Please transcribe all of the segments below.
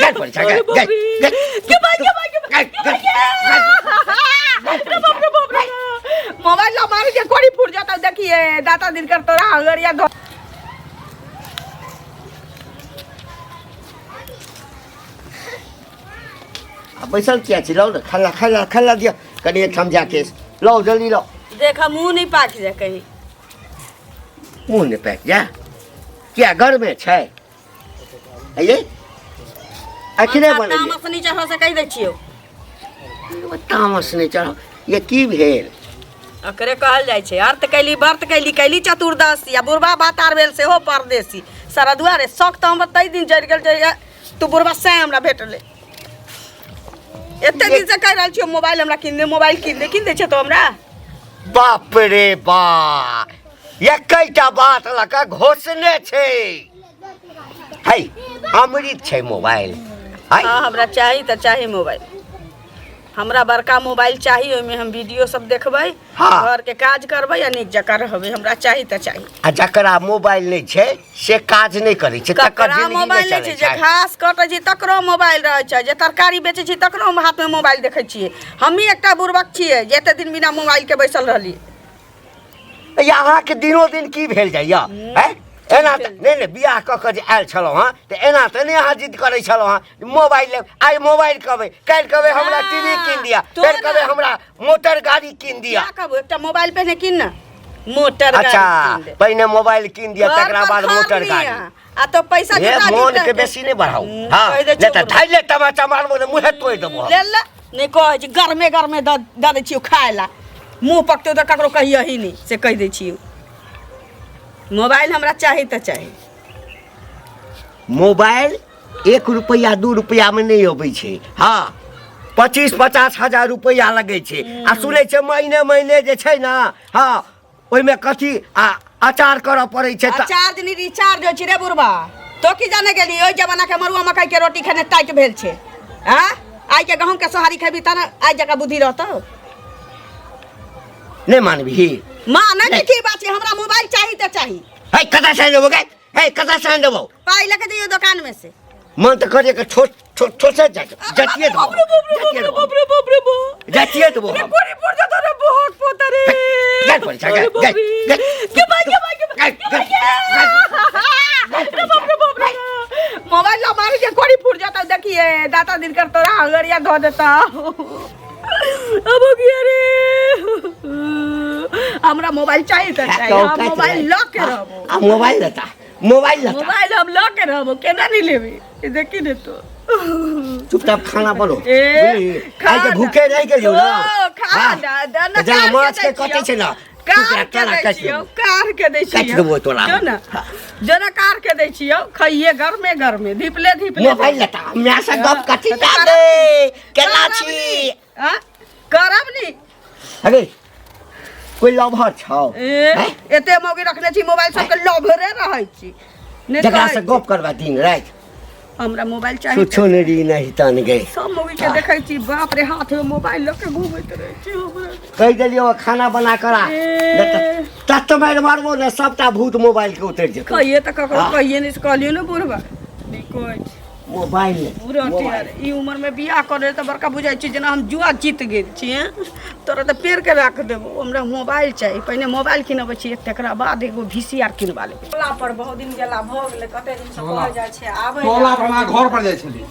गए पड़ै छै गए गए गए के भाई के भाई के भाई गए गए रे बाप रे बाप रे मोबाइल ला मारे के कोड़ी फूट जाता देखिए दाता दिन कर तोरा हगरिया धो आ बैसल किया छी लाउ ने खाना खाना खाना दिअ कनि एकठाम जाके लाउ जल्दी लाउ देखा मुंह नहीं पाक जाए कहीं मुँह नहि पाकि जा किया गरमे छै अये अखने बनेलियै तामस नहीं चढ़ो से कहि दै छियौ तामस नहि चढ़ो ये की भेल एकरे कहल जाइ छै अर्थ कैली व्रत कैली कैली चतुर्दशी आ बुढ़बा भातार भेल सेहो परदेसी सरदुआ रे शौक तऽ हमर ताहि दिन जरि गेल जे तू बुढ़बा सैं हमरा भेटलै एते दिन से कहि रहल छियौ मोबाइल हमरा कीन दे मोबाइल कीन दे कीन दै छै तो हमरा बाप रे बा एकैटा बात लऽ कऽ घोषणे छै है अमृत छै मोबाइल है हाँ हमरा चाही तऽ चाही मोबाइल हमरा बड़का मोबाइल चाही ओहिमे हम वीडियो सब देखबै हाँ। घर के काज करबै आ नीक जकाँ रहबै हमरा चाही तऽ चाही आ जकरा मोबाइल नहि छै से काज नहि करै छै तकर ककरा जिंदगी नहि मोबाइल नहि चलै छै जे छै घास कटै छै तकरो मोबाइल रहै छै जे तरकारी बेचै छै तकरो हम हाथमे मोबाइल देखै छियै हमही एकटा बुड़बक छियै जे एते दिन बिना मोबाइलके बैसल रहलियै ये अहाँके दिनो दिन की भेल जाइए हैं एना तऽ नहि नहि बियाह कऽ कऽ जे आयल छलहुँ हँ तऽ एना तऽ नहि अहाँ जिद करै छलहुँ हँ मोबाइल लेब आइ मोबाइल कहबै काल्हि कहबै हमरा टी वी कीन दिअ तो फेर कहबै ना। हमरा मोटर गाड़ी कीन दिअ क्या कहबो एकटा मोबाइल पहिने कीन ने मोटर गाड़ी अच्छा कीन दे। पहिने मोबाइल कीन दिअ घर तकरा पर बाद खा मोटर लिअ। गाड़ी आ तो पैसा हे जुटा मोन जुटा के बेसी नहीं बढ़ाऊ हाँ कहि दै नहीं तऽ छियौ धैले तमाचा मारबो ने मुँहे तोड़ि देबो हम। ले ले नहि कहै छी गरमे गरमे दऽ दऽ दै छियौ खाय ला मुँह पकतौ तऽ ककरो कहियही नहि से कहि दै छियौ मोबाइल हमरा चाही तऽ चाही मोबाइल एक रुपैआ दू रुपैआमे नहि अबै छै हँ 25-50 हजार रुपैआ लगै छै आ सुनै छै महीने महीने जे छै ने हँ ओहिमे कथी आ अचार करऽ पड़ै छै तऽ चार्ज नहीं रिचार्ज होइ छै रे बुढ़बा तो की जाने गेली ओहि जमाना के मरुआ मकई के रोटी खेने टाइट भेल छै आँ आइ के गहूम के सोहारी खेबी तहन आइ जकाँ बुद्धि रहतौ नहि मानबही माँ नहि की बात छै हमरा मोबाइल चाही तऽ चाही है कतऽ से देबो गे है कतऽ से देबो पाइ लऽ के जइयो दोकान में से मन तऽ करे के छोट छोट छोटे जाय जतिए देबो जतिए देबो जतिए देबो हम। कोरी पड़ जाता रे बहुत पोता रे गए पड़ जा, गए, गए, गए। के भाई के भाई के भाई गए, गए, गए। रे बाप रे बाप रे मोबाइल ला मारे के कोरी फूट जाता देखिए दाता दिन कर तोरा हगरिया धो देता अब हो गया रे हमरा मोबाइल चाहिए त चाहिए हम मोबाइल ल के रहबो आ मोबाइल लेता मोबाइल लेता मोबाइल हम ल के रहबो केना नहीं लेबी ई देखी ने तो चुपचाप खाना बनो ए, बुझली? आइ के खाना। भूखे रहि गेलियौ ना ओ, खाना, दाना जेना कार के माछ के दै कटै छै ना कार के तोरा दै काटि छियौ देबौ। कार के दै छियौ काटि देबौ तोरा। जो ना जो ना कार के दै छियौ खइए गरमे गरमे धीपले धीपले मोबाइल लेता माय से गप कथी जादे केना छी हाँ? करब नी अरे कोई लभर छौ ए, हैं? एते मौगी रखने छी मोबाइल सबके लभरे रहै छी नहि जकरा कहै से छी। गप करबा दिन राति हमरा मोबाइल चाही कुछो नहि री नहीं तन गई सब मौगी के देखै छी बाप रे हाथ में मोबाइल लऽ के घूमैत रहै छी हमरा कहि देलियौ खाना बना कर आ ए। तत मारि मारबो ने सबटा भूत मोबाइल के उतरि जेतौ कहिए तऽ ककरो हाँ। कहिए नहि से कहलियै ने बुढ़बा नहि कहै छी मोबाइल ने बुढ़ा मोबाइल। ई उम्र में बियाह करे तऽ बड़का बुझाइ छै जेना हम जुआ जीत गेल छी हैं तोरा तऽ पेड़ के राख देबो हमरा मोबाइल चाही पहिने मोबाइल किनबै छी तकरा बाद एगो वी सी आर किनबा लेबै टोला पर बहुत दिन गेला भऽ गेलै कते दिन से कहल जाइ छै आबै टोला पर हमरा घर पर जाइ छली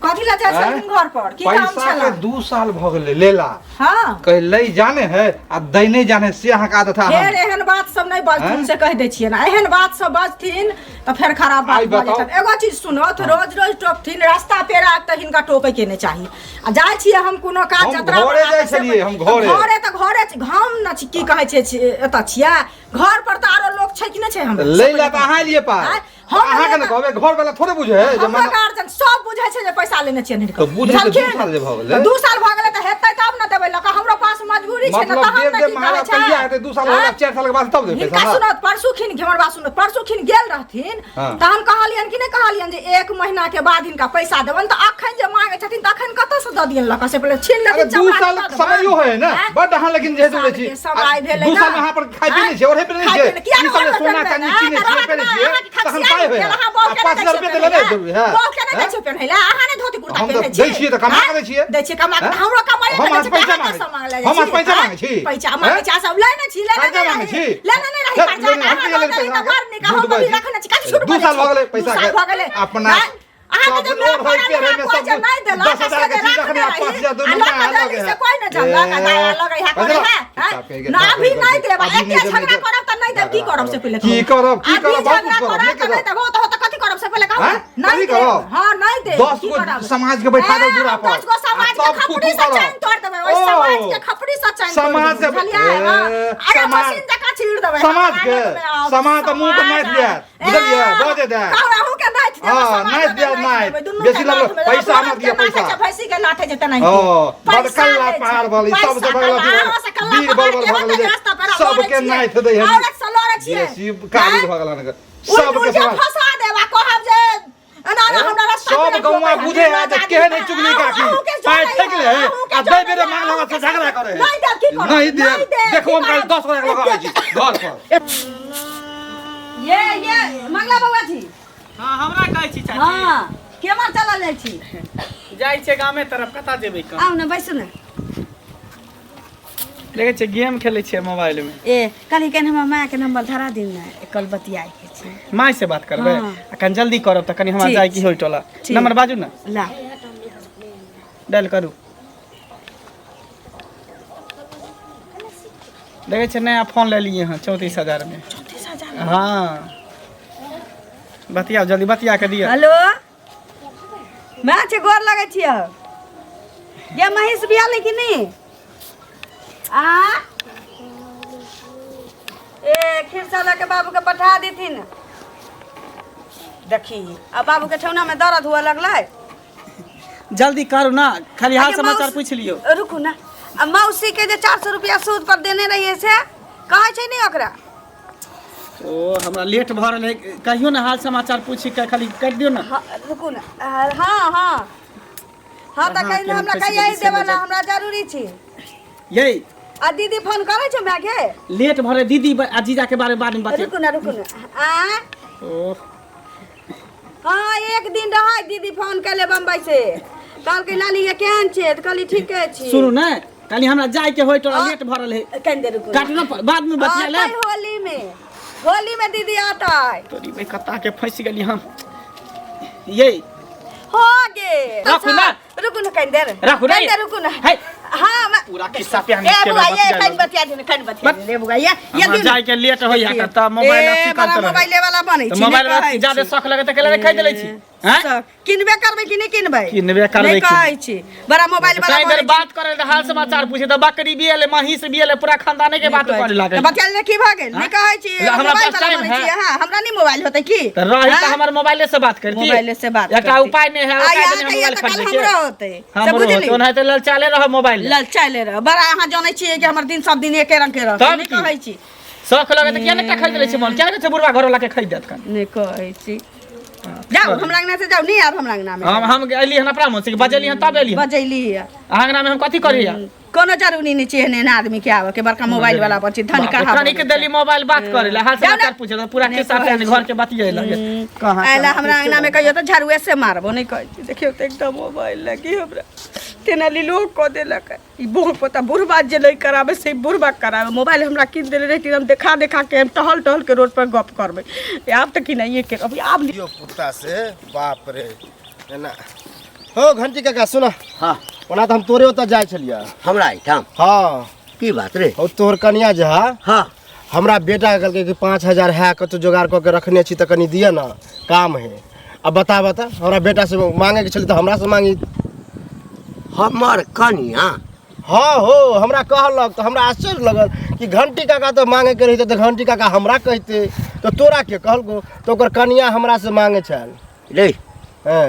कथी लए जाइ छलखिन घर पर की काम पैसा छला के 2 साल भऽ गेलै लेला हाँ कहे लै जाने है आ दै नहीं जाने से अहाँके आदत है फेर एहन बात सब नहीं बजथिन हैं? से कह दै छियै ना एहन बात सब बजथिन तऽ फेर खराब बात आइ भऽ बताउ। जेतनि एगो चीज सुनो तऽ रोज रोज टोकथिन रास्ता पेरा तऽ हिनका टोकै के नहि चाही आ जाइ छियै हम कोनो काज हम जतरा घरे बना जाइ कऽ से- छलियै, हम घरे। घरे तऽ घरे छी, हम न छी की कहै छै एतऽ छियै घर पर तऽ आरो लोक छै कि नहि छै हमरा लै ला तऽ अहाँ एलियै पाइ आँय? हम अहाँके ने लेला- कहबै घर वाला थोड़े बुझे है जे हमरा मन गार्जियन सब बुझै छै जे पैसा लेने छियै तऽ बुझै तऽ 2 साल जे भऽ गेलै। 2 साल भऽ गेलै तऽ हेतै तब ने देबै लऽ कऽ हमरो पास मजबूरी छै ने मतलब तहन देव ने देव की कहै महाराज छै कहिया हेतै 2 साल हो गेल 4 साल के बाद तब देब हिनका पैसा हमरा। सुनत परसू खिन हमर बात सुनत परसू खिन गेल रहथिन हाँ। तहन कहलियन कि नहि कहलियन जे एक महीना के बाद हिनका पैसा देबनि तऽ अखन जे मांगे छथिन तऽ अखन कतऽ से दऽ दियन लऽ कऽ से पहिले छीन अरे लेथिन 2 चमड़ा साल के दऽ देबनि। समयो है ना आँय? बड अहाँ लेकिन जे साल छै के समय भेलै 2 ना। साल में अहाँ पर खाइ पी नहि छै ओढ़े पे नहि खाइ छै पी नहि- किया ई सब नहि जे सोना ओढ़बै चांदी पे कीनै नहि? छियै पहिरै छियै अहाँके तखन खसिया पाइ होइ भेल, है अहाँ बहू आ के 5 नहि हजार दै रुपया छियै तऽ लेबै पेन्है जरूरी है लए। बहू के नहि दै छियै पेन्है लए, अहाँ नहि धोती कुर्ता हम तऽ पेन्है छियै। दै छियै तऽ कमा कऽ दै छियै। दै छियै कमा कऽ, हैं? हमरो कमाइए हम कऽ दै अहाँ छियै, पैसा अहाँ मांगै कतऽ मांगै हम अहाँ छी? पैसा हैं? मांगै छी पैसा मांगै छी, अहाँ सब लै नहि छी, लै कर्जा नहि मांगै रही। छी? लै नहि रही चल, कर्जा, लेने, हम अहाँ किया दऽ लेबै देली तऽ पैसा? बड़ नीक, हम झूठ अभी बाजै छी। रखने छी, कथी झूठ दू बाजै साल भऽ छी? गेलै दू पैसा साल के। भऽ गेलै। अपना हैं? अहाँके सब जे दिन ओढ़ै पड़ल पेढ़ै रहै, मे कोइ सब जे नहि देलक, 10,000 से के चीज जे रखने आ रखने 5,000 रही। दू आ महीना लऽ कऽ अहाँ देली लगे से है। कोइ नहि जानलक, आ दाया लगै है, करै है, हैं? ना अभी नहि देब, अभी एके नहि देब, झगड़ा नहि करब तऽ नहि देब, की करब से पहिले की कहू। करब, की अभी करब, बहुत झगड़ा कुछ करब, करब नहि तऽ नहि करब। देब, हो तऽ कथी करब से पहिले कहू। हैं? नहि कथी देब, करब? हाँ, नहि देब, 10 की गो करब? समाज के बैठा दो ए, दूरा हम पर। 10 गो समाज आ के तब खपड़ी फूफू से करब। चैन तोड़ देबै, ओहि ओ, समाज के खपड़ी से चैन तोड़ समाज देबै, के- बुझलियै? हाँ। ए, अरे समाज- मशीन जकाँ चीर देबै, समाज हम के, आगे देबै, आब समाज तऽ मुँह के समाज नाथि आ- देत, बुझलियै? ए, बजै देत। कहू, अहूँ के नाथि देबै, हाँ, समाजो नाथि के देत, नाथि नाथि। देबै, दुनू बेसी के लगलो, नाथि देबै, पैसा औरत मत के दिअ, नाथै पैसा। छै, भैंसी के नाथै छै तेनाहिते। ओ, बड़ पैसा कल्ला दै छै, पहाड़ भऽ गेलै, पैसा सबसँ बड़का कल्ला, अथी अहाँ से कल्ला वीर पहाड़ बल बल के भऽ होतै, गेलै, रास्ता पेरा सबके लड़ै छियै। नाथि दै है। औरत से लड़ै छियै। बेसी काबिल हैं? भऽ गेल हन। उल्ट सबके उल्ट समाज फंसा देब आ कहब जे एना एना हमरा रास्ता सब पेरा गौवा ठोकै है, बुझे है जे आदमी केहन है है, चुगली अहूँ- काकी अहूँ के पाइ जोड़ै फेंक ले है, है अहूँ के आ दै जोड़ै बेरे है, मांग लगा अहूँ से के झगड़ा करे है। नहि देब की करब नहीं देब देब, देखो की हम काल्हि करब? 10 गोरा के लगाबै छी घर पर ये मंगला बौआ जी हाँ हमरा कहै छी चाची हाँ केम्हर चलल जाइ छी जाइ छै गामे तरफ कतऽ जेबै कम आउ ने बैसू ने देखै छियै गेम खेलै छियै मोबाइल मे ए कहली कनि हमर मायके नंबर धरा दिन ने कल बतियाए के छै माय से बात करबै हाँ। आ कनि जल्दी करब तऽ कनि हमरा ठीक जाइ की होय टोला ठीक। नंबर बाजू ने ला डायल करू देखै छियै नया फोन ले लिए हँ 34,000 में 34,000 हाँ बतियाओ जल्दी बतिया के दिअ हेलो माय छै गोर लगै छियै ये महीष बियालै कि नहि आ ए खिरसा लऽ के बाबूके पठा देथिन देखी आ बाबूके ठेहुनामे दर्द हुअ लगलै जल्दी करू ना खाली हाल अगे समाचार मौसी- पूछि लियौ रुकू ना आ मौसी के जे 400 रुपया सूद पर देने रहिए से कहै छै नहीं ओकरा ओ हमरा लेट भऽ रहल है कहियो ना हाल समाचार पूछि के खाली कटि दियौ ना हाँ, रुकू ना हाँ हाँ हाँ तऽ हाँ, कहि केहन हमरा फँसि कहिया गेली से देबऽ नहि ना हमरा जरूरी छी यै आ दीदी फोन करै छौ माय के लेट भऽ रहल दीदी आ जीजा के बारे में बाद में बात रुकू ना रुकू ना आ ओ हाँ एक दिन रहै दीदी फोन केले बम्बई से कहलकै लाली ये केहन छै तऽ कहली ठीके छी सुनू ने खाली हमरा जाय के होय तोरा हाँ। लेट भऽ रहल है कनि देर रुकू काटू ना बाद में बतिया ले आतै होली में होली में दीदी आतै तोरी भाई कत्ता के फंसि गेली हम ये हो गे राखू ना। रुकू ना कनि देर राखू ना। कनि देर रुकू ना है। हाँ मैं पूरा खिस्सा पे हम ए बुआ ये कनि बतिया दे कनि बतिया दे रे बुआ ये ये हमरा दिन जाय के लेट होइया कत्ता मोबाइल ए अथी बड़ा करते रहे मोबाइले वाला बनै तऽ छी मोबाइल नहि वाला कहै ज्यादा छी। शौख लगे तऽ केला खरीद लै छी हैं सब किनबे करबै कि नहि किनबै किनबे करबै नहि कि कहै छी बड़ा मोबाइल वाला ताहि बनै देर छी। बात करे तऽ हाल समाचार पूछे तऽ बकरी भी एलै महींस भी एलै पूरा खानदाने के बात करे लागल तऽ बतिया ले की भऽ गेल नहि कहै छी ला, हमरा मोबाइल पास वाला टाइम बनै है। छी अहाँ हमरा नहि मोबाइल होतै की तऽ रही तऽ हाँ? हमर मोबाइले से बात करती मोबाइले से बात एकटा करती। उपाय नहि है आ उपाय यहाँ देने हम कहिया मोबाइल तऽ काल्हि खरीदै हमरो के होतै से हमरो बुझली होतै ओनाहिते ललचाले रह मोबाइल ललचाइले रह बड़ा अहाँ जानै छियै कि हमर दिन सब दिन एके रंग के रहतै तब नहि की? कहै छी शौख लगे तऽ किया नहि एकटा खरीद लै छी मोबाइल किया नहि छै बुढ़वा घर वाला के खरीद देत कन नहि कहै छी जाउ हमरा अंगना से जाउ नहि आब हमरा अंगना में हम एली हन अपना मन से बजेली हन तब एली हन बजैली है अहाँ अंगना में हम कथी करी कोनो जरूरी नहि छै एहन एहन आदमी के आबऽ के बड़का मोबाइल वाला पर छै धन कहाँ कनिक देली मोबाइल बात करे ला हाल जाउ ने। समाचार पूछे तऽ पूरा नहि खिस्सा कहै पे घर के बतिये लगे कहाँ आइला हमरा अंगना में कहियो तऽ झाड़ुए से मारबो नहि कहै छी देखियौ तऽ एकटा मोबाइल लगी हमरा तेना लीलो कऽ देलक ई बूढ़ पोता बुढ़बा जे नहि कराबै से बुढ़बा कराबै मोबाइल हमरा कीन देने रहिती हम देखा देखा के हम टहल टहल के रोड पर गप करबै आब तऽ किनाइए के अभी आब धियो पुता से बाप रे एना हो घंटी काका सुन हाँ ओना तऽ हम तोरे ओतऽ जाइ छलियै हमरा एहिठाम हाँ की बात रे हो तोहर कनिया जे है हाँ हमरा बेटा कहलकै कि 5000 है कतौ जोगाड़ कऽ के रखने छी तऽ कनि दिअ ने काम है अब बता बता हमरा बेटा से मांगे के छलै तऽ हमरा से मांगी हमर कनिया हाँ हो हमरा कहलक तऽ हमरा आश्चर्य लगल कि घंटी काका तऽ मांगे के रहिते तऽ घंटी काका हमरा कहिते तऽ तोरा के कहलको तऽ ओकर कनिया हमरा से मांगे छल रे हँ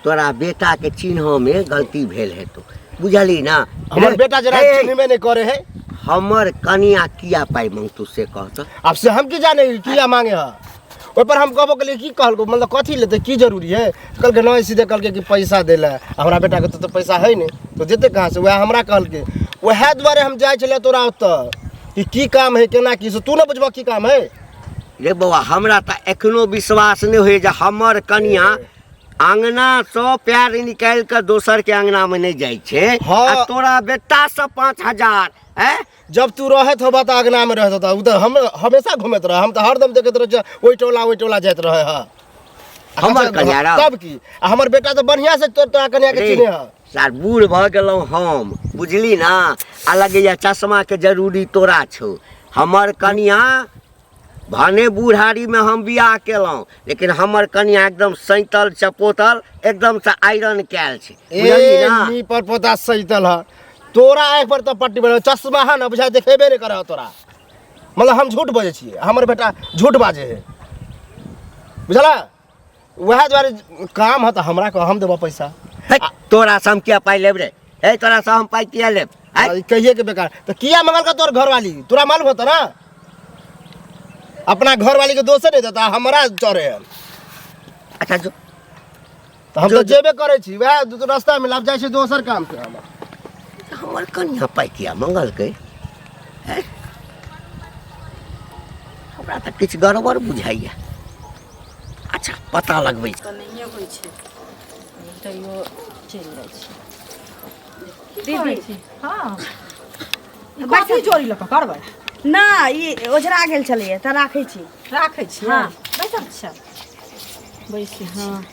तोरा बेटाके चिन्हऽमे गलती भेल हेतौ बुझली ना। हमर बेटा जरा हे, चिन्हबे नहि करे है। हमर कनिया किया पाइ मांगतू से कह तऽ। अब से हम की जाने किया मांगे है, ओहि पर हम कहबो के लिए की कहलको, मतलब कथी लेते की जरूरी है। कहलकै नहीं, सीधे कहलकै कि पैसा दे ला। हमरा बेटा के तो पैसा है नहीं, तो देते कहाँ से। वएह हमरा कहलकै, वएह दुआरे हम जाइ छलियै तोरा ओतऽ कि की काम है केना की, से तू ने बुझबह की काम है। रे बौआ, हमरा तऽ एखनो विश्वास नहि होइए जे हमर कनिया आंगना सँ पैर निकालि कऽ दोसर के आंगना में नहीं जाइ छै। हाँ। आ तोरा बेटा से 5000 हैं? जब तू रहत होबा तऽ अंगना में रहत होता, उ तऽ हम हमेशा घूमैत रह, हम तऽ हरदम देखैत रहै छियै ओहि टोला ओहि टोला जाइत रहै है। हमर कनिया रह? तब की, आ हमर बेटा तऽ बढ़िया से तोरा कनिया के रे, चिन्हे है। सार बूढ़ भऽ गेलहुँ हम, बुझली ना, आ लगैया चश्मा के जरूरी तोरा छौ। हमर कनिया भने बूढ़ारी में हम बियाह केलहुँ, लेकिन हमर कनिया एकदम सैतल चपोतल, एकदम से आयरन कयल छै, बुझली ए ना। नी पर पोता सैतल है तोरा, आँखि पर तऽ पट्टी बन चश्मा है ना, बुझा देखेबे नहीं करे तोरा। मतलब हम झूठ बजै छियै, हमर बेटा झूठ बाजे है, बुझला। वएह दुआरे काम है तऽ हमरा कह, हम देबऽ पैसा। हे, तोरा से हम किया पाइ लेब रे? हे, तोरा से हम पाइ किया लेब? आँय? आ, ई कहिए के बेकार तऽ किया मंगलका तोर घरवाली, तोरा मालूम होता ना। अपना घरवाली के दोषे नहीं देता, हमरा चढ़े है। अच्छा जो। तऽ हम जो- तऽ जेबे करै छी, वएह रास्ता में लाभ जाइ छै दोसर काम से हमर। हमर कनिया पाइ किया मंगलकै? हैं? हमरा तऽ किछु गड़बड़ बुझाइया। अच्छा, पता लगबै छी। तऽ नहिए होइ छै, तैयो चलि जाइ छै दीदी। हँ, कथी जोड़ी लऽ कऽ करबै? ना, ई ओझरा गेल छलैया तऽ राखै छी। राखै छी? हँ। बैसल छै? बैसी। हँ,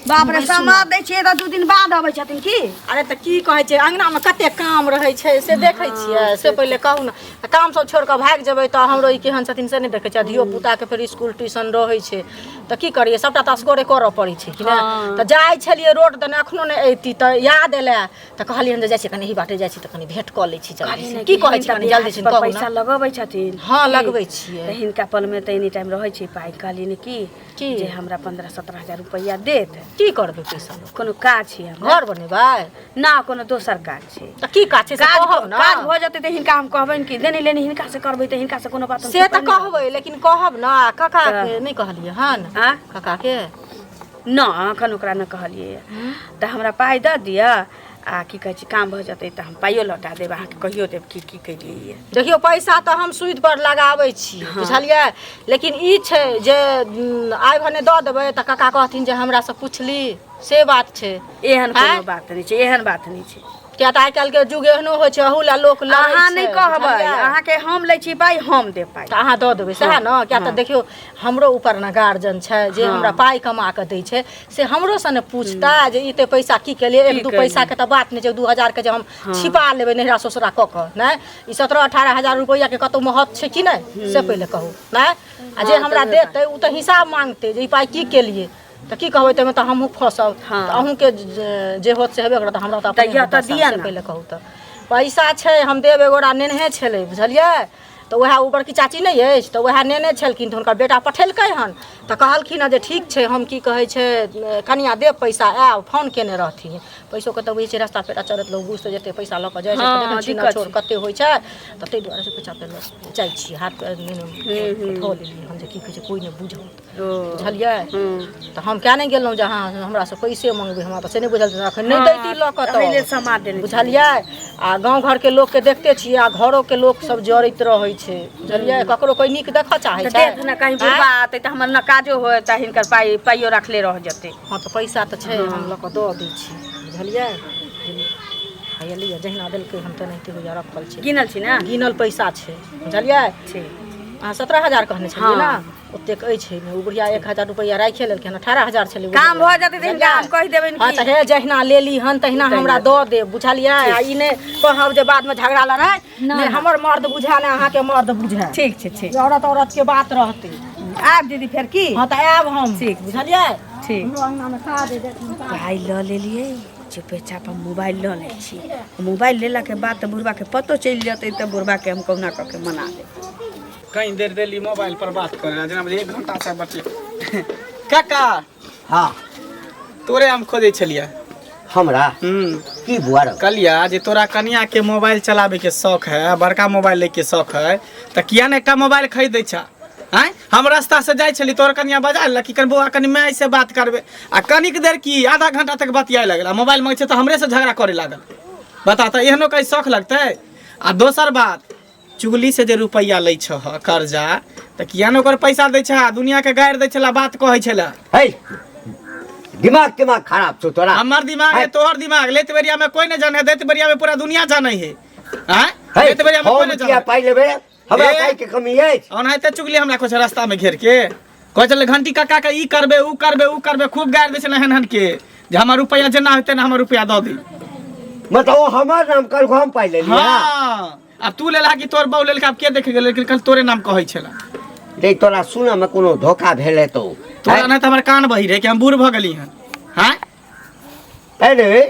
बाप रे, समाद दै छियै तऽ 2 दिन बाद अबै छथिन की? अरे तऽ की कहै छै, अङ्गनामे कते काम रहै छै से देखै छियै, से पहिले कहू ने। आ काम सब छोड़ि कऽ भागि जेबै तऽ हमरो ई केहन छथिन से नहि देखै छियै। आ धियो पुताके फेर स्कूल ट्यूशन रहै छै, तऽ की करियै, सभटा तऽ असगरे करऽ पड़ै छै कि नहि। तऽ जाइ छलियै रोड दने, एखनो नहि अयती तऽ याद एलै तऽ कहलियै जे जाइ छियै कनि, एही बाटे जाइ छी तऽ कनि भेँट कऽ लै छी जल्दी से। की कहै छी, कनि जल्दी से पर कहू पैसा ने। लगबै छथिन? हँ, लगबै छियै। तऽ हिनका पलमे तऽ एनी टाइम रहै छै पाइ। कहलियै ने की की? जे हमरा 15-17 हजार रुपैआ देत। की करबै पैसा लऽ? कोनो काज छै हमरा। घर बनेबै? ना, कोनो दोसर काज छै। तऽ की काज छै से काज कहब ने। काज भऽ जेतै तऽ हिनका हम कहबनि कि देने लेने हिनका से करबै, तऽ हिनका से कोनो बात हम से तऽ छुपा नहि। कहबै, लेकिन कहब ने। आ काका के नहि कहलियै हन? आँ? काका के? न, एखन ओकरा नहि कहलियै। तऽ हमरा पाइ दऽ दिअ आ की कहै छै, काम भऽ जेतै तऽ हम पाइयो लौटा देब अहाँके, कहियो देब की की केलियै। देखियौ, पैसा तऽ हम सूद पर लगाबै छी, बुझलियै, लेकिन ई छै जे आइ भने दऽ देबै तऽ काका कहथिन जे हमरासँ पुछली, से बात छै। एहन आँय? कोनो बात नहि छै, एहन बात नहि छै। किया तऽ आइ काल्हिके युग एहनो होइ छै, अहू लए लोक लड़ै अहाँ छै, नहि कहबै। बुझलियै? अहाँके हम लै छी पाइ, हम देब पाइ। तऽ अहाँ दऽ देबै सएह ने? किया तऽ देखियौ, हमरो ऊपर ने गार्जियन छै जे हमरा पाइ कमा कऽ दै छै, से हमरोसँ ने पूछता जे ई तऽ पैसा की केलियै। एक की दू केलियै? पैसाके तऽ बात नहि छै, 2000के जे हम छिपा लेबै नैहरा ससुरा कऽ कऽ। नहि, ई 17-18 हजार रुपैआके कतहु महत्व छै कि नहि, से पहिले कहू। नहि, आ जे हमरा देतै ओ तऽ हिसाब मांगतै जे ई पाइ की केलियै, तऽ की कहबै? ताहिमे तऽ हमहूँ फँसब। हँ। तऽ अहूँके जे जे होत से हेबे करत, हमरा तऽ अपने तऽ होत तऽ दशा, दिअ से ने। पहिले कहू। तऽ पैसा छै, हम देब। एगोरा नेनहे छलै, बुझलियै, तऽ उएह ओ बड़की चाची नहि अछि, तऽ उएह नेने छलखिन, तऽ हुनकर बेटा पठेलकै हन, तऽ कहलखिन हँ जे ठीक छै, हम की कहै छै, कनिया देब पैसा, आयब। फोन केने रहथिन। पैसोके तऽ बुझै छियै, रस्ता पेरा चलैत लोक बुझि तऽ जेतै, पैसा लऽ कऽ जाइ छै तऽ हँ, देखै छी ने दिक्कत छोड़ छै। कते होइ छै, तऽ ताहि दुआरे से पैसा पे लऽ जाइ छियै। हाथ पैर धो लेलियै हम जे की कहै छै, कोइ नहि बुझत, बुझलियै। तऽ हम किया नहि गेलहुँ जे अहाँ हमरासँ पैसे मङ्गबै? हमरा तऽ से नहि बुझल छै, एखन नहि दैती लऽ कऽ एहि लेल तऽ समाद देने। बुझलियै, आ गाँव घरके लोकके देखते छियै, आ घरोके लोक सब जरैत रहै छै, बुझलियै, ककरो कोइ नीक देखऽ चाहै तऽ छै? देख ने, कहीं बुढ़बा आते तऽ हमर न काजो होत आ हिनकर पाइ पाइयो रखले रह जेतै। हँ, तऽ पैसा तऽ छै, हम लऽ कऽ दऽ दै छी, बुझलियै। हैया लिअ, जहिना देलकै हम तेनाहिते होइया रखल छै। गिनल छी ने? गिनल पैसा छै, बुझलियै। ठीक। अहाँ 17,000 कहने छलियै ने? हँ। ओतेक अछि एहिमे। ओ बुढ़िया 1000 रुपैआ राखि लेलखिन, 18,000 छलै। काम भऽ जेतै तऽ हिनका हम कहि देबनि। हँ। की तऽ हे, जहिना लेली हन तहिना हमरा दऽ देब, बुझलियै। आ ई नहि कहब जे बादमे झगड़ा लड़ाइ नहि, हमर मर्द बुझाए ने अहाँके मर्द बुझाए। ठीक छै, ठीक। औरत औरत के बात रहतै। आब दीदी फेर की? हँ, तऽ आयब हम। ठीक। बुझलियै। ठीक। पाइ लऽ लेलियै, चुपे चाप हम मोबाइल लऽ लै छी। मोबाइल लेलाके बाद तऽ बुढ़बाके पतो चलि जेतै, तऽ बुढ़बाके हम कहुना कऽ के मना देब। कहीं देर देली मोबाइल पर बात करे ला, जेना बुझे एक घंटा से बतिया। काका। हँ। तोरे हम खोजै छलियै। हमरा? हम्म। की बुआ रौ? कलिया जे तोरा कनिया के मोबाइल चलावे के शौक है, बड़का मोबाइल ले के शौक है, तऽ किया ने एकटा मोबाइल खरीद दै छा? आँय, हम रास्ता से जाइ छली, तोहर कनिया बजा लेलक कि कनि बौआ कनि माय से बात करबै, आ कनिक देर की आधा घंटा तक बतियाए लगल, आ मोबाइल मांगै छै तऽ हमरे से झगड़ा करे लागल। बता तऽ एहनो कहीं शौक लगतै? आ दोसर बात, चुगली से जे रुपैआ लै छह कर्जा, तऽ किया ने ओकर पैसा दै छह? दुनिया के गारि दै छला, बात कहै छला। है, दिमाग तिमाग खराब छौ तोरा। हमर दिमाग है तोहर दिमाग, लेत बेरिया में कोई नहीं जाने, दैत बेरिया में पूरा दुनिया जाने है। आँय? है, लेत बेरिया में कोई हम नहीं किया जाने। पाइ लेबै? हमरा ए? पाइ के कमी अछि? ओनाहिते चुगली हमरा कुछ रास्ता में घेर के कहै छलै घंटी काका के ई करबे ऊ करबे ऊ करबे, खूब गारि दै छलै एहन एहन के जे हमर रुपैआ जेना हेतै ने हमर रुपैआ दऽ दी। मतलब ओ हमर नाम कहलको, हम पाइ लेलियै? हाँ, आब तू लेलहा कि तोर बहू लेलका आब के देख गेलै, लेकिन कल तोरे नाम कहै छलै। रे तोरा सुनऽ में कोनो धोखा भेल हेतौ। तोरा नहि तऽ हमर कान बही रहे कि हम बूढ़ भऽ गेली हन। हाँ अरे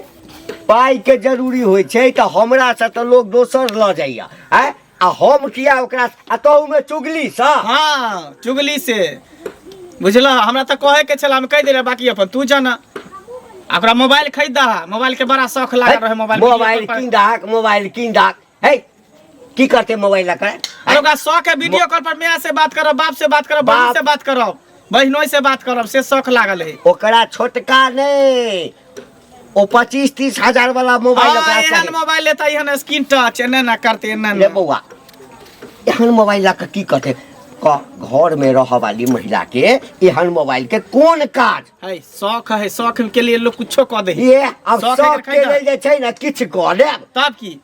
पाइ के जरूरी होइ छै तऽ हमरा से तऽ लोग दोसर लऽ जाइया, आँय? आ हम किया ओकरा, आ तहूमे चुगली सँ? हाँ चुगली से, बुझलह? हमरा तऽ कहे के छल, हम कहि देले, बाकी अपन तू जाना। आ ओकरा मोबाइल खरीद दहा, मोबाइल के बड़ा शौख लागल रहे। मोबाइल मोबाइल कीन दहक, मोबाइल कीन दहक। हे, की करते मोबाइल लऽ कऽ? अरे ओकरा शौक है वीडियो कॉल पर माय से बात करब, बाप से बात करब, बहन से बात करब, बहिनोई से बात करब, से शौख लागल है। ओकरा छोटका नहि, ओ 25-30 हजार वाला मोबाइल हाँ, ओकरा एहन चाही। मोबाइल लेता, एहन स्क्रीन टच एना ना करते एना रे ना। बौआ, एहन मोबाइल लऽ कऽ की करते? घर में रहऽ वाली महिला के एहन मोबाइल के कोन काज? है शौख है, शौख के लिए लोग कुछो कऽ दे। ये आब शौख है शौख के खरीदा। लेल जे छै ने किछु कऽ लेब। तब की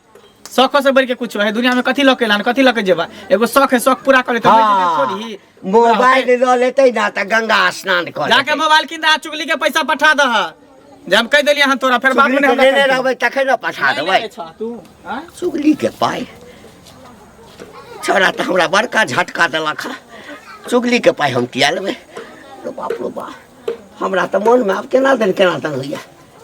शौखो से बढ़ के कुछो है दुनिया में? कथी लऽ के एला, कथी लऽ के जेबा? एगो शौख है, शौख पूरा करे तऽ हाँ, थोड़ी। मोबाइल लऽ लेतै ने तऽ गंगा स्नान कऽ जाके लेतै। मोबाइल किन दे, चुगली के पैसा पठा दह, जे हम कहि देलियै हन तोरा, फेर बाद में चुगली नहि के हमरा लेने कहि रहबै तखन ने पठा नहि देबै। लेने छह तू, आँय? चुगली के पाइ, छोड़ा तऽ हमरा बड़का झटका देलक हँ। चुगली के पाइ हम किया लेबै? रो बाप रो बाप, हमरा तऽ मोनमे आब केना दन केना दन होइया।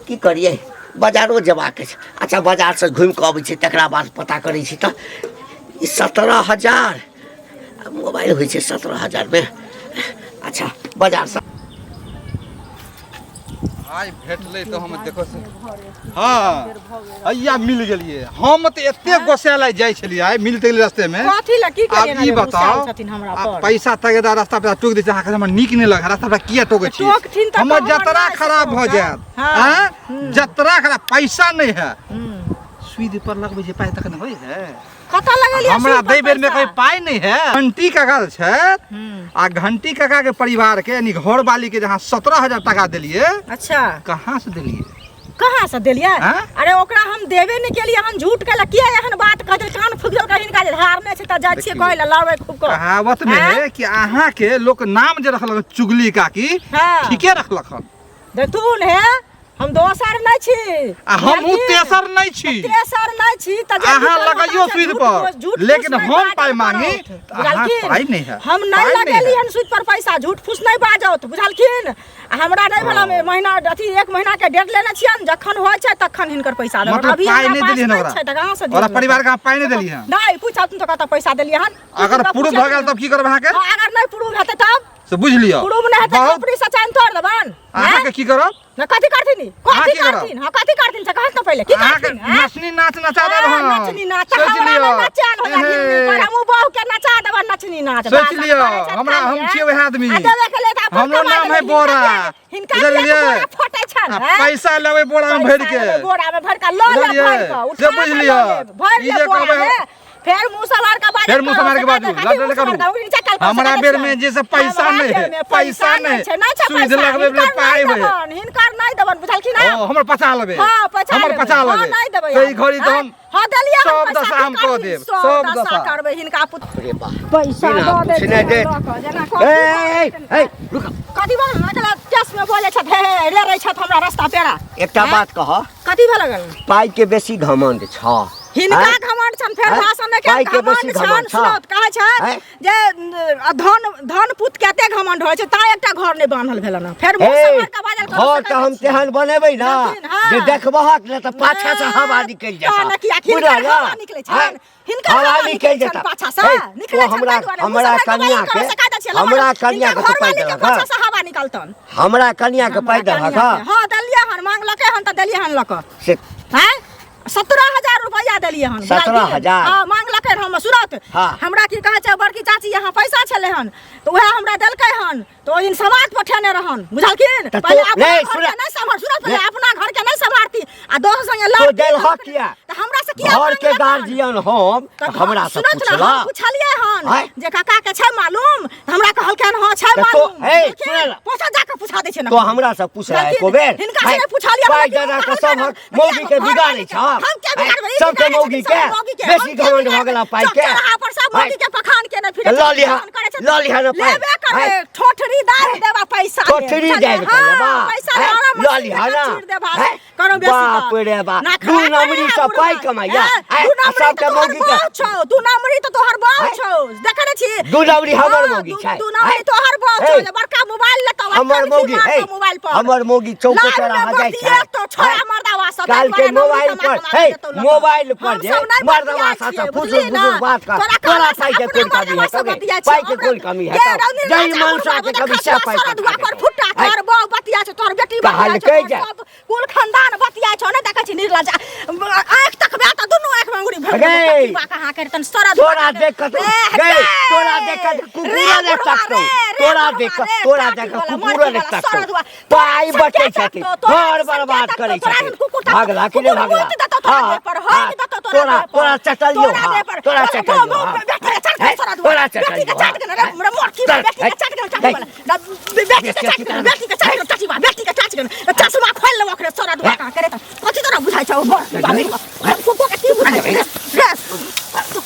की करियै, बाजारो जेबाक छै। अच्छा, बाजारसँ घुमि कऽ अबै छी, तकरा बाद पता करै छी। तऽ ई 17,000 मोबाइल होइ छै 17,000मे? अच्छा, बाजारसँ आइ भेटलै तऽ हम देखो से, हाँ हैया मिल गेलियै। हम तऽ एते गोसाय जाइ छलियै, आइ मिलते गेलियै रस्ते में। कथी लए की आब करियै? ई बताओ, छथिन हमरा आ पर पैसा तगेदा रास्ता पे टोक दै छै अहाँके, हमरा नीक नहि लगै। रास्ता पे किया टोकै छी? टोकथिन तऽ हमर हमर जतरा नहि खराब भऽ टोकत। जायत। हाँ। आँय? जतरा खराब, पैसा नहि है, सुइद पर लगबै छै पाइ तखन होइ है। कतऽ लगेलियै हमरा सुइ पर दै बेर में पैसा? कहीं पाइ नहि है। घंटी काका छै आ घंटी काका के परिवार के यानी घर वाली के जहाँ 17,000 टाका देलियै। अच्छा, कहाँ से देलियै? कहाँ से देलियै? हाँ? अरे ओकरा हम देबे नहि केलियै, हम झूठ कहले। किया एहन बात कह देल? कान फूकि देलकै हिनका जे धारने छै तऽ जाइ छियै देखियौ। कहै लए, लड़बै खूब कऽ। कहावत में हाँ? है कि अहाँ के लोक नाम जे रखलक चुगली काकी, हाँ। ठीके रखलक हन। देखथुन हे, हम दोसर नहि छी आ हमहूँ बुझलखिन? तेसर नहि छी। तेसर नहि छी तऽ जे अहाँ भी करब लगैयौ से सूद झूठ पर, झूठ लेकिन फूस नहि हम बाजल पाइ मांगी करौथ, तऽ अहाँ बुझलखिन? पाइ नहि है। हम पाइ नहि नहि लगेली है। हन सूद पर पैसा, झूठ फूस नहि बाजौत, बुझलखिन? आ हमरा नहि भेल, हम महीना अथी एक महीना के डेट लेने छियनि, जखन होइ छै तखन हिनकर पैसा देबनि। मतलब अभी पाइ हमरा नहि पास देलियनि नहि ओकरा? छै तऽ कहाँ से ओकरा दियनि? परिवार के अहाँ पाइ नहि देलियै हन? नहि, पूछब तऽ कतऽ पैसा देलियै हन? अगर हुनका प्रूफ पूछब। भऽ गेल तब की करब अहाँके? हँ, अगर नहि प्रूफ हेतै तब से बुझि लिअ। प्रूफ नहि हेतै, बहुत कंपनी से चैन तोड़ देबनि। अहाँके की करब? ना कथी करथिन ई? अहाँ कथी की करब? करथिन? हाँ, कथी करथिन से कहत न पहिले की अहाँके करथिन, हैं? नचनी नाच नचा देब हाँ, हम। नचनी नाच सोचि हमरा लिअ। नहि नचान होइया एहे। पर हमहूँ बहू के नचा देबनि नचनी नाच। सोचि बात लिअ, करै छथि हमरा खाली, हम हैं? छियै वएह आदमी। आ देबे के लेल तऽ अपन हमरो कमा नाम है देबै। बोरा। हिनका किया बुझलियै? बोरा फटै छनि, आ हैं? पैसा लेबै बोरा में भरि पैसा के। लेबै बोरा में भरि के लऽ ले, बुझलियै? भरि के से उठा बुझि के लिअ। लऽ लेब, भरि ई ले जे बोरा कहबै में। फेर मुँह सम्हार के बाजू। फेर मुँह सम्हार के बाजू, लड़ल करू। हमरा बेर में जे से पैसा नहि है, पैसा नहि। छै, नहि छै सुइद पैसा। लगबै हिनकर पाइ नहि होय। देबनि, हिनकर नहि देबनि, बुझलखिन ना? ओ, हमर पचा लेबै। हाँ, पचा हमर लेबै। पचा हाँ, लेबै। नहि देबै तऽ ई आब। घड़ी तऽ हम हाँ, देलियै हम सब पैसा, दशा की हम कऽ करथिन? देब, सब सब दशा दशा। करबै हिनका पुत रे बा, पैसा बिना दऽ दै पूछने छियनि देत। लऽ कऽ, जेना ए, कथी ए, ए, रुक। कथी भऽ गेल? अकेला केस में बोलै छथि, हे हे रे रे छथि हमरा रास्ता पेड़ा। एकटा हैं? बात कह। कथी भऽ गेल? पाइ के बेसी घमंड छ हिनका आँय? घमंड छनि, फेर आँय? भाषण नहि पाइ के बेसी घमंड छनि। घमंड छ। सुनत कहै छै आँय? जे न, धन धन पुत कते घमंड होइ छै, तां एकटा घर नहि बान्हल भेलन हँ। फेर मुँह हे, सम्हार के बाजल करू, घर से तऽ हम कहै छियै। तेहन बनेबै ने बुझलखिन? हाँ। जे देखबहक ने तऽ पाछा से हवा निकलि तहन जेतह। किया हिनकर बुझल? हवा निकलै छनि? आँय? हिनकर हवा हवा निकलि निकलै छनि जेतह। पाछा से? हे, निकलै ओ छनि हमरा ताहि दुआरे। मुँह हमरा सम्हार के कनिया बाजल करू, के से कहै छियै, हमरा लमहर। कनिया हिनकर के तू पाइ घरवाली के देलहक पाछा हँ? से हवा निकलतनि। हमरा कनिया के पाइ हमरा देलहक कनिया हँ? के। हाँ, देलियै हन, मांगलकै हन तऽ देलियै हन लऽ कऽ। से आँय? 17,000 रुपया देलियै हन। 17,000? हँ, मांगलकै हम सुरत। हाँ। हमरा की कहै छै बड़की चाची यहाँ पैसा छलै हन तऽ उएह हमरा देलकै हन, तऽ ओहि दिन समाज पठेने रहन, बुझलखिन? तऽ पहिले तो- अपना नहि, घर सुन- के नहि सम्हार, सुनत, पहिले नहि। अपना घर के नहि सम्हारती आ दोसर संगे तो लड़ती देलहक किया? तऽ हमरा से किया घर के मांगलक हन? गार्जियन हम तऽ तऽ हमरा से सुनत ने, पूछला हम पुछलियै हन आँय? जे काका के छै मालूम, तऽ हमरा कहलखिन हँ छै तऽ तो- मालूम। हे, बुझलखिन? सुनल। पोछा जाके पूछा दै छै ने। तो हमरा से पूछला बुझलखिन? एको बेर? हिनका से आँय? नहि पुछलियै, पाइ लेकिन दऽ दऽ ओ कऽ कहलखिन सभक मौगी के घर बिगाड़ै छह। हम किया बिगाड़बै? ई सबके बिगाड़ै मौगी छथिन, के सब मौगी के। बेसी हम किया घमंड भऽ बिगाड़बै? गेला पाइ चौक के। चौराहा पर सब आँय? मौगी के पखान के नहि फिरै लऽ छथिन, लिहऽ, पखान करै छथिन। लऽ लिहऽ ने पाइ। लेबे करबै, आँय? ठोठरी दाबि देबा पैसा ले। ठोठरी बुझलियै? दाबि कऽ हँ, लेबा। पैसा ले, आँय? आराम लऽ से लिहऽ ने। चीर देबा। आँय? करो बेसी बाप तऽ। रे बाप, ना दू खड़ा नमरी करे से है पाइ बुढ़बा। कमाइया। हैं? आँय? दू आ नमरी सबके तऽ तोहर मौगी के बाप छौ, दू नमरी तऽ तोहर बाप आँय? छौ, देखै नहि छी? दू नमरी हमर हँ, मौगी छै। दू नमरी आँय? तोहर बाप छौ, हे। जे बड़का मोबाइल लेतौ आ हमर कनखी मौगी मारतौ हे मोबाइल पर। हमर मौगी चौको लाल में चौराहा जाइ छै। बतियेतौ, छोड़ा आँय? मर्दावा सब, काल ताहि के दुआरे नमरी मोबाइल कमा पर कमा हे के देतौ लऽ कऽ। मोबाइल पर हम जे सब नहि मर्दवा बतियाइ साथ छियै, फुसुर बुझलिही ने? फुसुर बात कर तोरा तोरा कहला से पाइ के अपना कोन कमी मर्दवा है से तोगे बतियाइ छियै, पाइ के हमरा कोन कमी है के तब रौनी जही राजा मनसा बुढ़बा के बुढ़बा कभी से खसुआ पाइ सरदुआ पठा पर देतौ। फुट्टा आँय? तोहर बहू बतिया छौ, तोहर बेटी बतिया छौ, कहलकै तोहर जे सब कुल खानदान बतिया छौ, नहि देखै छी निर्लज्जा आँखि तकबे तऽ दुनू आँखिमे अंगुरी भरि देबौ, गै। कटिबा कहाँ करतन सरदुआ तोरा देख कऽ गै तोरा देख कऽ कुकुरो ने तकतौ, तोरा देख कऽ, तोरा देख कऽ कुकुरो ने तकतौ। पाइ बटै छथिन, घर बर्बाद करै छथिन। भागला कि नहि भागला? हाँ, हाँ, तोरा तोरा चटलियो, हाँ, तोरा चटलियो, हाँ। हे, तोरा चटलियो, हाँ। चश्मा खोलि लेबो ओकरे सरदुआ कहाँ करे तऽ कथी तोरा बुझाइ छौ कुकुर के की बुझाइ छौ रे?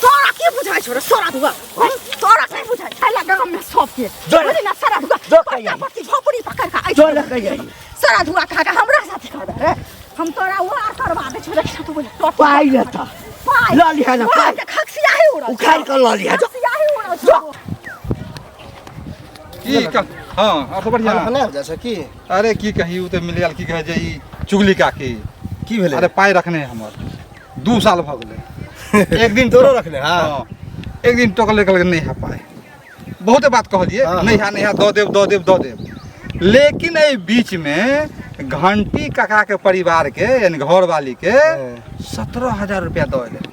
तोरा की बुझाइ छौ रे सरदुआ? तोरा की बुझाइ छै गाम में सबके जो बुझली ना सरदुआ? जो पत्ता कहिया। पत्ती झोपड़ी पकड़ के आइ जो ने कहिया। सरदुआ खा के हमरा साथे करबे रे? हम तोरा वार करबा दै छौ, देख तू बोले पाइ लेता पाइ लऽ लिहऽ ने, पाइ। के खक्सियाही उड़ल छौ। उखाड़ि कऽ लऽ लिहऽ, जो। खक्सियाही उड़ल छौ। की कल हाँ और सब बढ़िया। खाना हो जाइ छै की? अरे की कही, उ तऽ मिल गेल, की कहै छै ई चुगली काकी। की भेलै? अरे पाइ रखने है हमर 2 साल भऽ गेलै, एक दिन तोरो रखने? हाँ। हाँ, एक दिन टोकले, कहलकै नहीं है पाइ। बहुते बात कहलिए, हाँ। नहीं है, नहीं है, दऽ देब, दऽ देब, दऽ देब। लेकिन एहि बीच में घंटी काका के परिवार के यानी घरवाली के 17,000 रुपया दऽ एलै।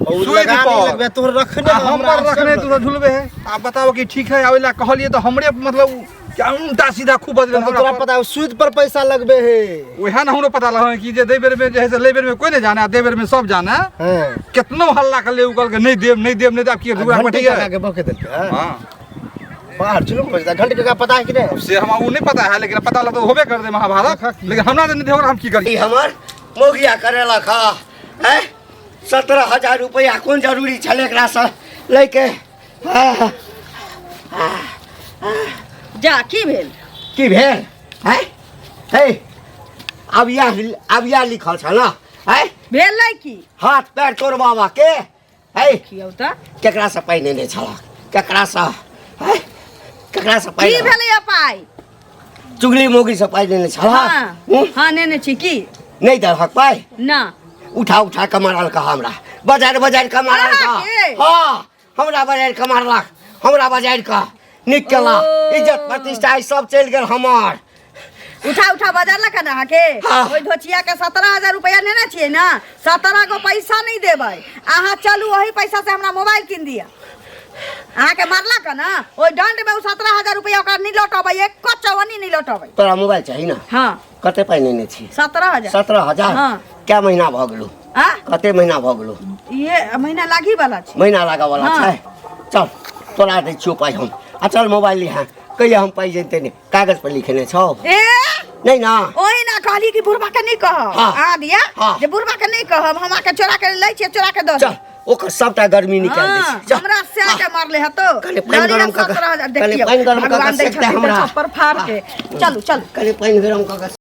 और सुइ लगा पर। नहीं लगबे तोहर रखने आ हमरा हमर रखने आश्चर्य तू झुलबे है। आप बताओ कि ठीक है? ओहि लए कहलिए तऽ हमरे मतलब क्या उल्टा सीधा खूब बजलै तब हमरा तोरा पर। पता है, सूद पर पैसा लगबे है। वएह ने हमरो पता लगल कि जे दै बेर में जे है से लै बेर में कोई नहीं जाने आ दै बेर में सब जाने। हाँ। केतनो हल्ला कर ले, उ कहलकै नहीं देब, नहीं देब, नहीं देब। की आ दुआ घंटी पठैया काका के बके देलकै? हाँ? हाँ। बाहर चलू बजता घंटी काका पता है कि नहीं? से हमरा उ नहीं पता है, लेकिन पता लगता होबे कर दे महाभारत, लेकिन हमरा तऽ नहीं देब, हम की करी? ई हमर मौगिया करेलक हँ। हैं? 17,000 रुपैआ कोन जरूरी छलै एकरासँ लैके? हाँ, जा, की भेल? की भेल? हैं? हे, आब इएह, आब इएह लिखल छ ने? हैं? भेल नहि की? हाथ पैर तोड़ बाबा के। हे, कियौ तऽ केकरासँ पाइ नेने छलक? केकरासँ? हैं? केकरासँ पाइ की लेलक? भेलैया पाइ? चुगली मौगीसँ पाइ नेने छलक? हाँ। हूँ? हाँ, नेने छी। की? नहि देलहक पाइ? ना। उठा उठा कऽ मारल हमरा, बाजार बाजार कऽ मारल। अहाँके? हाँ, हमरा बाजार कऽ मारलक, हमरा बाजार कऽ नीक केला। ओ। इज्जत प्रतिष्ठा ई सब चलि गेल हमर। उठा उठा बजरलक हन अहाँके? हाँ। ओहि धोचिया के 17,000 रुपया नेने छियै ने, 17 गो पैसा नहि देबै अहाँ। चलू, ओही पैसा से हमरा मोबाइल कीन दिअ। अहाँके मारलक हन ने, ओहि दंड में ओ 17,000 रुपया ओकरा नहि लौटबै, एक चवनी नहि लौटबै। तोरा मोबाइल चाही ने? हाँ। कते पाइ नेने छी? 17,000। 17,000? हाँ। कै महीना भऽ गेलौ? आ कते महीना भऽ गेलौ? ये महीना लागी वाला छै। महीना लागऽ वाला? हाँ। छै, चल तोरा दै छियौ पाइ हम, आ चल मोबाइल लिहा। कहिया हम पाइ जनिते नहि, कागज पर लिखेने छौ? ए नहि ना। ओही ना कहली कि बुढ़बा के नहीं कहब। हाँ। आ दिया हाँ। जे बुढ़बा के नहीं कहब, हम आके चोरा के लै छियै, चोरा के दऽ चल, ओकर सबटा गर्मी निकालि दै हाँ, छी, चल। हमरा सएह के मारले हतो। कनि पानि गरम कऽ कऽ- 17,000 कनि देखियौ पानि गरम कऽ कऽ भगवान दै सेकतै छथिन तऽ हमरा। छप्पर फाड़ के। चलू चलू। कनि पानि गरम कऽ कऽ।